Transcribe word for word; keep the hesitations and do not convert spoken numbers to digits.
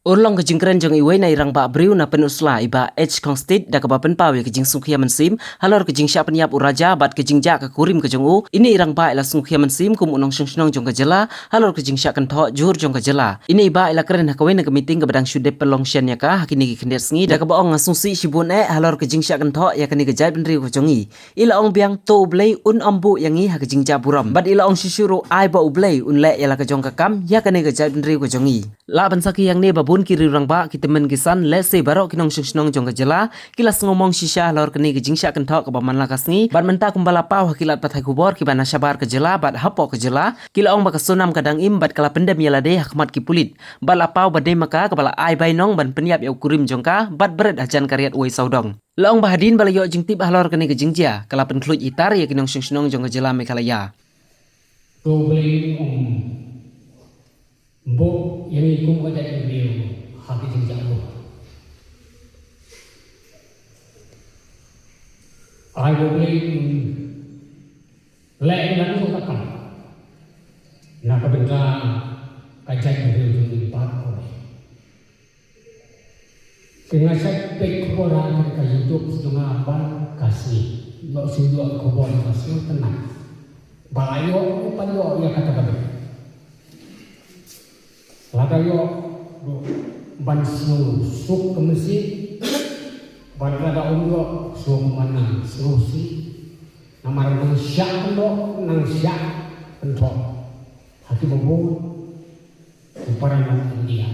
Urlong ka jingkren jong iwei na i rangbah briew na Pynursla, i Bah H Khongstit, da kaba pynpaw ïa ka jingsngewkhia mynsiem halor ka jingshah pynïap u Raja bad ka jingjah ka kurim ka jong u. Ine i rangbah i la sngewkhia mynsiem kum u nongshong shnong jong ka jylla halor ka jingshah kynthoh jur jong ka jylla. Ine i bah i la kren ha kawei na ka meeting kaba dang shu dep pynlong shen ïa ka ha kine ki khyndiat sngi, da kaba ong, nga sngewsih shibun eh halor ka jingshah kynthoh ïa kane ka jaitbynriew ka jong i. I la ong biang, to U Blei un ym buh ïa ngi ha ka jingjah burom. Bad i la ong shisha ruh, ai ba U Blei un leh ïa la ka jong ka kam ïa kane ka jaitbynriew ka jong i. Lah ban sakhi ïa ngi ba bun ki riew rangbah, ki tymmen ki san, lehse baroh ki nongshong shnong jong ka jylla ki la sngewmong shisha halor kane ka jingshah kynthoh kaba man la ka sngi. Bad mynta kumba la paw ha ki lad pathai khubor kiba na shabar ka jylla bad hapoh ka jylla, ki la ong ba ka Sonam ka dang im bad ka la pyndem ïa lade ha khmat ki pulit. Bad la paw ba dei ma ka kaba la ai bainong ban pynïap ïa u kurim jong ka bad bret hajan ka riat uwei sawdong. La ong ba hadien ba la ïoh jingtip halor kane ka jingjia, ka la pynkhluit hiar ïa ki nongshong shnong jong ka jylla Meghalaya. To U Blei un ym buh ïa ngi kum ka jaitbynriew ha ka jingjah burom. Ai ba U Blei un leh ïa la ka jong ka kam na ka bynta ka jaitbynriew jong ngi baroh. Te nga shait peit khubor ha ka YouTube jong nga ba ka sngi, ïoh shu ïoh khubor ka sngi, tang ba la ïoh, ban ïoh ïa kata ka bynta. Lada ïoh ruh ban sngewsuk ka mynsiem, bad lada ym ïoh, sngewmannang, sngewsih. Namar nang shah pyndonkam, nang shah pyndonkam ha kiba bun ki para nong India.